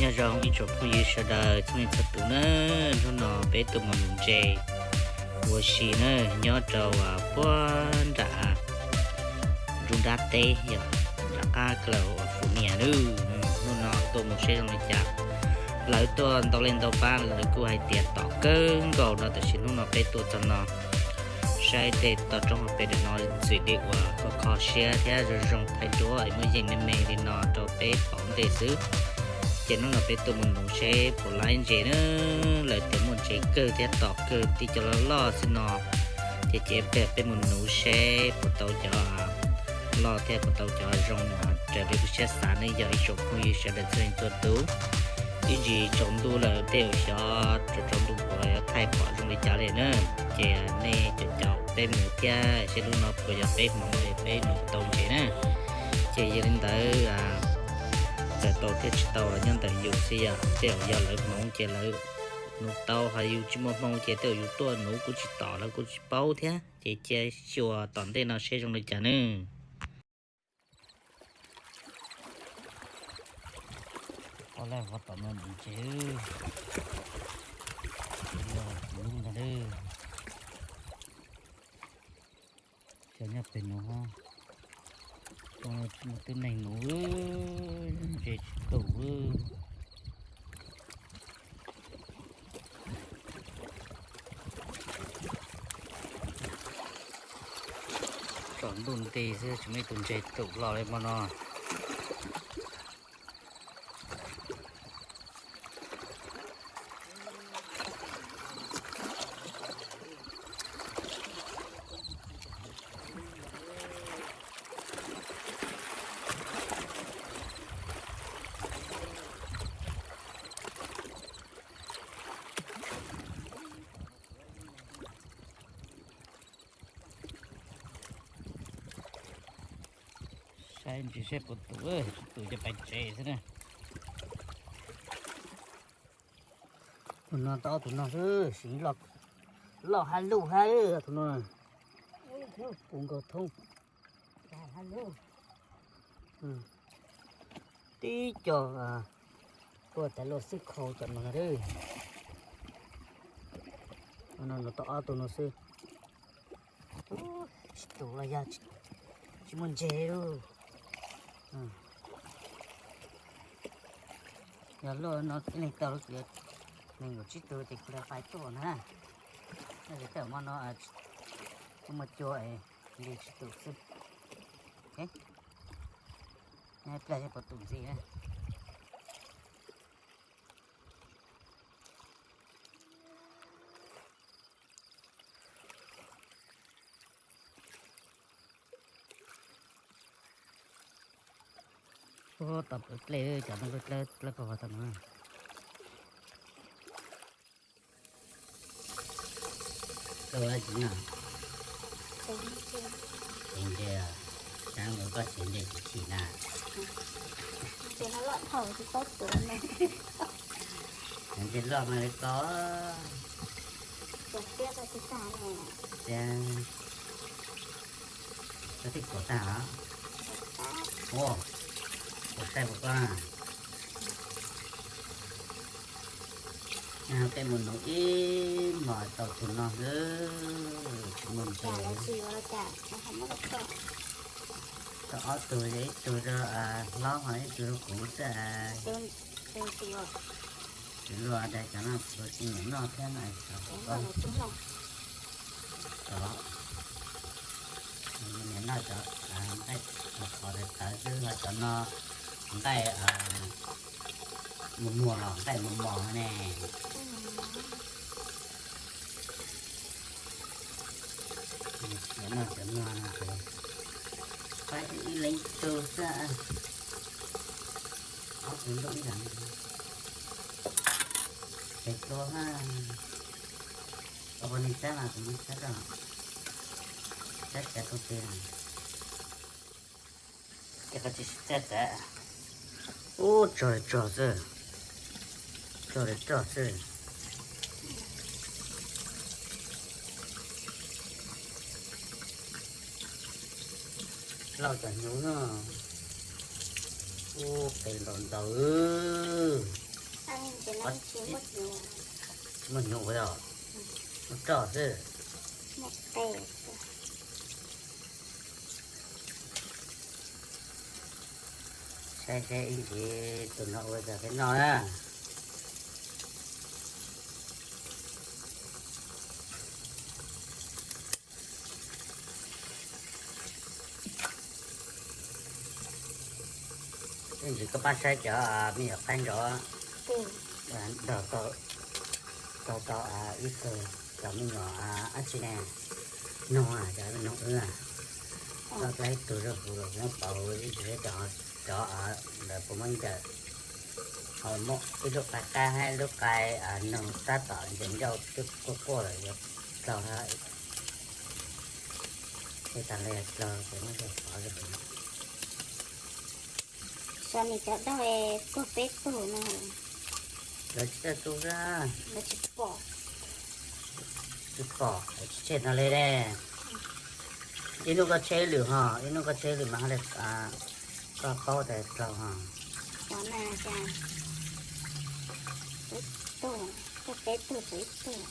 Nyob zoo ib tsoom phooj ywg sawv daws txhua leej txhua tus na, hnub no peb tuaj mus nuv ntses ua si na, nyob rau puag nram nruab nrab teb yog nram qab kawg uas Fuv Nias na. Hnub no tuaj mus seb zoo li cas. Lawv tuaj ntau leej ntau pab lawv kuj hais tias tom kawg nkaus no, tab sis hnub no peb tuaj txog no saib tej toj roob hauv pes ntawm no ntxim li uas kho kho siab thiab zoo zoo thaij duab es muaj yeej me me li no rau peb pom ntej xwb. Ces hnub no peb tuaj mus nuv seb puas laib ntses na. Lawv tias muaj ntses kawg thiab tom kawg tib co loj loj xwb no. Ces cia peb mus nuv seb puas tau cov loj thiab puas tau cov zoo raws li lub siab xav ne yog ib tsoom phooj ywg sawv daws txhua leej txhua tus. Ib ntsis tsaus ntuj lawm tej zaum xyov tsaus ntuj puas yuav thaij pom zoo li cas li na. Ces nej caum caum peb mus thiab seb hnub no puas yog peb hmoov es peb nuv tau ntses na. Ces yog li ntawd, txawm tau thiab tsis tau los nyob ntawm yus xwb, yog tej zaum yog lawv hmoov ces lawv nuv tau, ho yus tsis muaj hmoo ces tej zaum yus tuaj nuv kuj tsis tom lawv kuj tsis paub thiab. Ces cia xyuas tom ntej no seb zoo li cas nawb. Ob laj vov tom no ntses, lub ntag lawm. Xyov nyob pem nuav, tsis muaj tib neeg nuv, ntses tsis tum. Tsaus ntuj nti xwb tsis muaj ib tug ntses tum los li hmo no. Saib ntsis seb puas tum, tsis tum ces pais tsev xwb na. Tus no tau ob tug no xwb, siv loj hab luj hab tus no. Puv nkaus thoob. Tib co tuaj tas luaj xwb khau cov no na. No tau ob tug no xwb. Tsis tus los yog tsis muaj ntses lauj. Yog luaj no ib leeg tau lawm, nees nkaum tsib tug ces kuv lam fais tuaj na. Tab sis tej zaum hmo no tsis muaj cua es nqis tsis tus xwb. Nyob ib pliag seb puas tus ntxiv na. Ua tom plawv dlej, cov no dlawb dlawb dlawb koj ua tau no. Koj ua dab tsi no? Txiav ntses. Txiav ntses, tsam ua koj txiav ntses tsis chim na. Txiav ntses loj mas li koj. Koj twb kuav tag los? Ua, kuv saib puas koj na. Peb mus nuv ib hmos tau tus no xwb, tsis muaj ntses. Tau ob tug, ib tug rau hlob ho ib tug rau kuv xwb. Tsis luag, cov no kuv tsis nyiam noj thiab na. Niam noj cov nqaij qhov tawv tawv xwb, ho cov no nqaij muag muag los nqaij mos mos ne. Niam noj cov no ces pab ib leeg tug xwb. Ob tug ntuj ib yam, ces tua ha. Koj puas nyiam txhab mas kuv muab txhab rau, txhab txav koj tes na. Ces koj tsis txhab txav. Ub, tsog li tsog xwb, tsog li tsog xwb. Lauj, cov hnyuv no, ub, qe ntau ntau. Muaj hnyuv os, muaj roj xwb. Saib saib ib ntsis tus no ua cas peb noj na. Ib ntsis koj pab saib cov me nyuam qaib nrov nrog tau, tau tau ib tug cov me nyuam dab tsi ne, noog, cov noog wb, tau ib tug zaj huv los muab pauv ib ntsis cov, cov ntawd puas muaj ncaws. Ho muaj ib lub qaib qab, ib lub qaib noog tab tom ncaws ncauj twb quaj quaj lawm yuav dlaug. Ib tag li dlaug ces muab coj pov rau. Xyov nim cov dog puag peb tug no. Lawv tsis tau tu, lawv tsis pom, tsis pom, tsis tseg no li ne. Ib hnub koj tseg lwm ho, ib hnub koj tseg lwm mas ho li koj paub tias dlaug ho. Ua na cas ib tug, puag peb tug tshuav ib tug.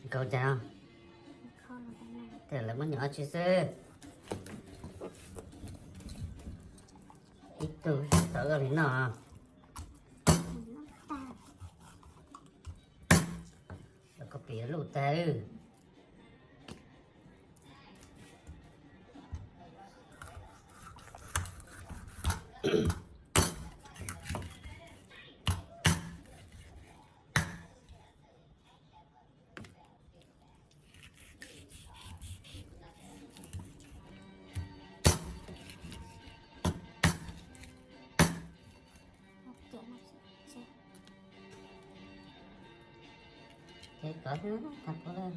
Nkaus cas no? Tej lawv muab nyuam dab tsi xwb. Ib tug tau ua li no. Los koj pim luj tag. Ces kov xwb tag kov lawm.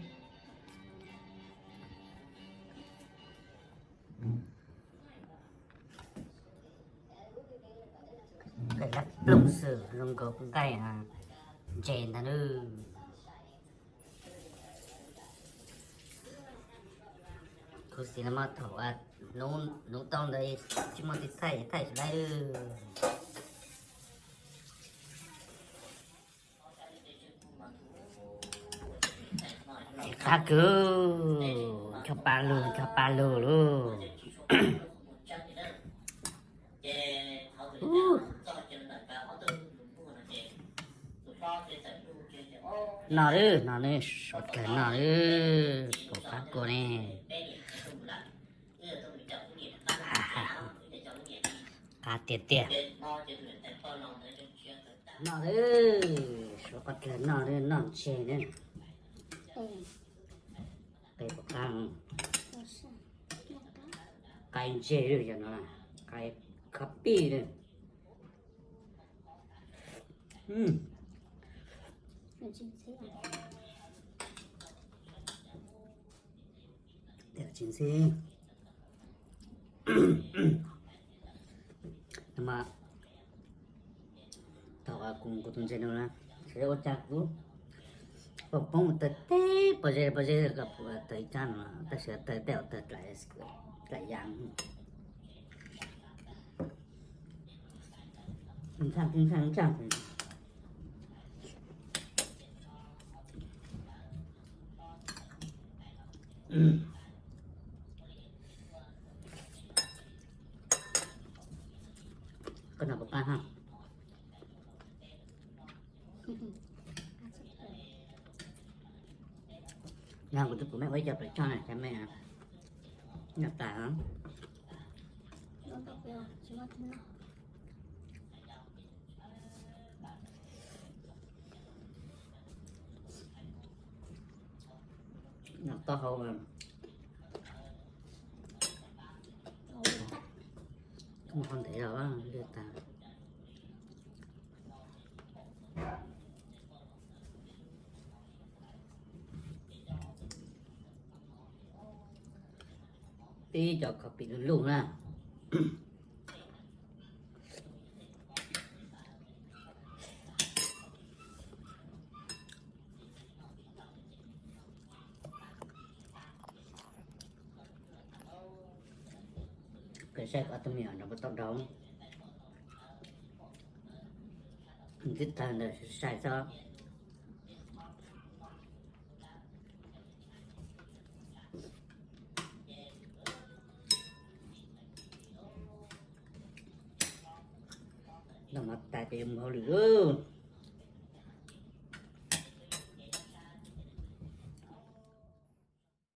Nqaij lab plooj xwb zoo nkaus nqaij ntses ntag nawb. Khuv xim no mas thaum hnub tau ntawd tsis muaj tis thaij, thaij tsis laib. Qab kawg, ncho pa lug, ncho pa lug lauj. Noj lawm, noj lawm, sov dlawg noj lawm, pom qab kawg ne. Qab tiag tiag. Noj lawm, sov dlawg noj lawm, noj ntses na. Qe pom qab. Qe ntses lawm, yog no qe khav pij lawm. Tsis ntxhib. Mas thaum kuv mus kuv tus ntses no na, sawv daws ua cas kuv poob mus tawm teb pob zeb, pob zeb tawm ib tsab no, tab sis tawm tej uas tawm dlaim ya. Ntshaj, ntshaj, ntshaj. Koj noj puas qab ha? Yog kuv twb pum mej ua ib co pem tshoj na, cov mej noj tas. Noj taub hau, noj qhov ntev los liaj tas. Pib cov khav pij lug lug na. Saib ob tug me nyuam no puas tau daug. Twb tawg ntawm sai xwb. Noj mov tas ces yuav mus hauj lwm lauj.